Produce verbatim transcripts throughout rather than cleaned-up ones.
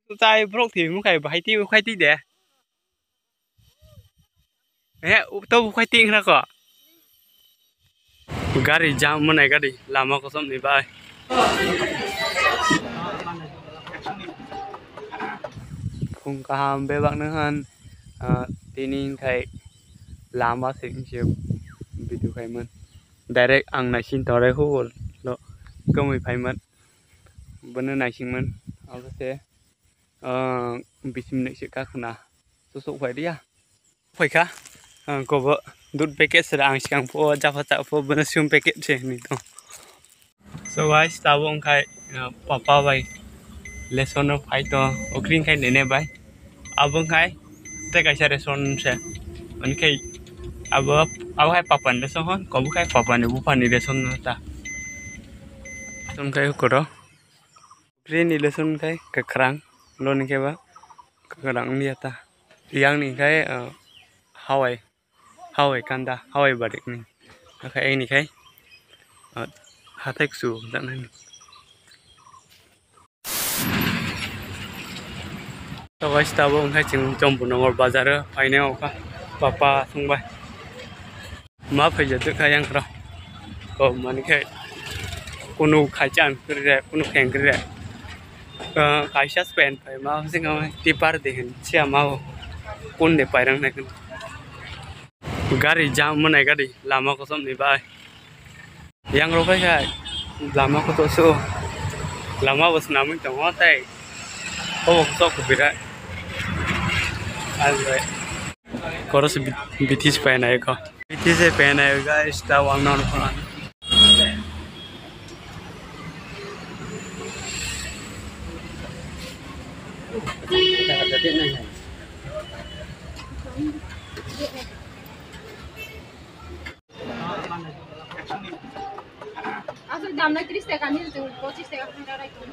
Chai borok thwi mung khai bahai twi ukhai twi de. He, to ukhai twi khna ko. Gari jam manai gari lama kosom ni bai. Phung kaham bebak nang han, ah, tini khai lama se video khai man. Direct ang naisin tore hu lo kamui phai man. Bono naisingman, abo se, ah, bisim naisik ka khna, susuk phai dia. Phai kha, ah, kobo dud packet sera ang sikang pho, japha cha pho, bono sum packet se ni to. So guys, tabo wngkhai, ah, papa bai lesson no phai to, okring khai nene bai. Abo wngkhai tei kaisa restaurant se. Ani khai abo, abo khai papa ni restaurant hwn, kobo khai papa ni bupha ni restaurant no ta. Restaurant khai koro. Green ni restaurant khai kwkhwrang, lo ni khe ba kwkhwrang wngya ta. Yang ni khai, ah, hawai, hawai kanda, hawai barik ni. Akha yang ni khai, ah, hathai kusu jaknai ni. To guys, tabo wngkha chwng Chompunongor bazar o phainai wngkha papa thwngbai. Ma phaijak kha yang rok. Ko mani khe kunu khaichan kwrwi re, kunu kheng kwrwi re. Ah, kaisa pen phai ma sing tipar de hin sia ma o kun de pairang nai kun. Gari jam manai gari lama kosom ni bai. Yang rok khai khai lama kotor so lama bo swnamwi tongo tei obo sok birat. Koro se B T C painai ko. B T C painai guys, ta wang non phone. Aswk dam na tris taka ni, twi pochis taka khna rai tong.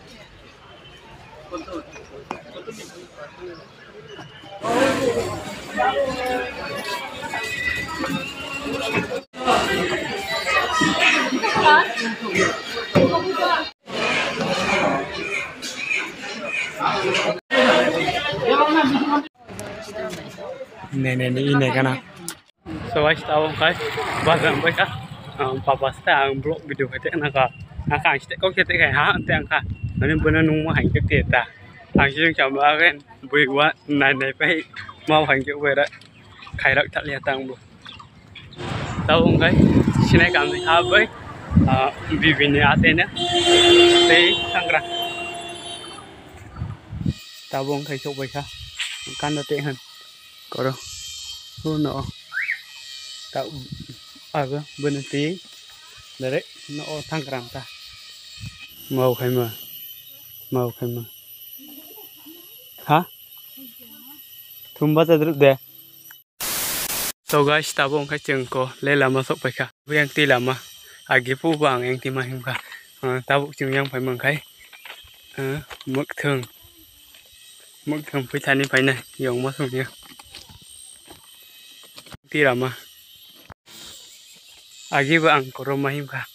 Ne, ne, ne, ine kana. So guys, tabo wngkha bazar wngkha, um, papa se ang vlog video khai tei naka, naka ang se kok se tei khai ha tei ang kha, mane bono nungma hai khe tei ta, ang se chama agen bui wa nai nai pai ma hai khe wera khairak thaliya tang bo. Tabo wngkha sinai kam ni ha bai, ah, bibini atene tei sangra. Tabuk wngkha sok bai kha. Kanda tei han. Koro. Huno. Ta aga bwno twi. Dare no o thang kram ta. Mau khai ma. Mau khai ma. Ha? Thum ba chadruk de. So guys, tabuk wngkha chwng ko le lama sok paikha. Bo yang twi lama. Agi pu bo ang yang twi ma himkha. Ah, tabuk chwng yang pai mankha. Ah, mwkthwng. Mwkthwng phaithani phainai. Yong ma song ya. Twi lama. Agi bo ang koro ma himkha.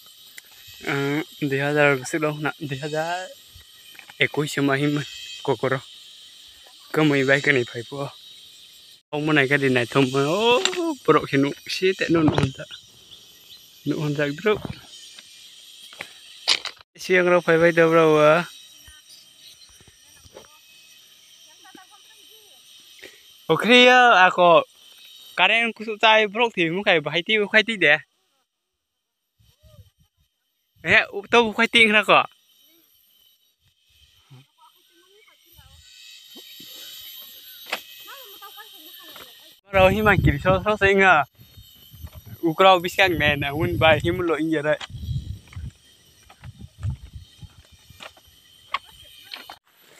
Ah, dui hazar bwswk long na, dui hazar ekush ma himma kokoro. Kwmwi bai kwnwi phai phuo. Omo naikha di naithok mano, o borok khe nuk si tei no nuk hwnjak. Nuk hwnjak druk. Siyang rok phai bai da bro wa. Okhri ya ako current kusuk chai borok thwi mukhai bahai twi ukhai twi de. He, to bukhai ting khna ko. Rao hima kiri so so se nga. Ukrao biskang ne na un bai him lo injere.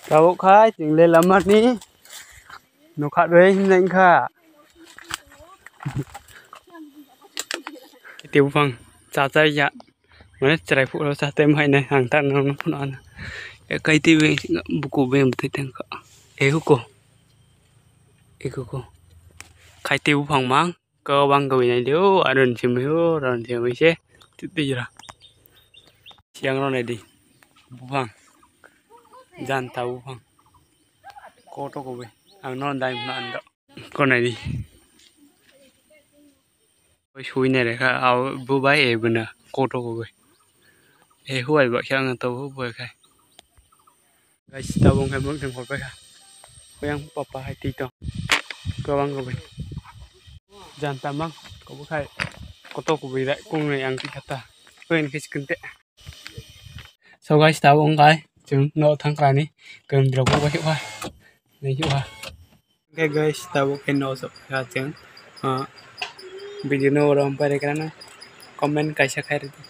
Tabuk khai chwng le lama ni nokha rwi himnai wngkha. Tei buphang cha cha ya. Mane chwrai phukro cha tei mahainai ang tak nang phano ano. Ekai tei buku beng bwtwi tengkha. Ehuko. Ekuko. Khai tei buphang mang. Kau bang kau nai de o aron chimui o ron chimui se. Tei jora. Siang ro nai di. Buphang. Janta buphang. Koto kubui. Ang no dai mano ando. Konai di. Oi sui ne rekha, au bu bai e buna. Koto kubui. E huai ba khe ang to bu bai khai. Guys, tabuk khe bwk thang khorpai kha. Oyang papa hai twi tong. Kwbang kwbwi. Jan tamang, kobo khai. Koto kubui rai, kungnwi ang twi khata. Oyan khe sikinte. So guys, tabuk wngkha chwng no thang khlani. Kwrwng drop bo khe kha. Nai khe kha. Okay guys, tabuk khe no sok kha chwng. Ah, video no rom pare kana. Comment kaisa khai rwdi.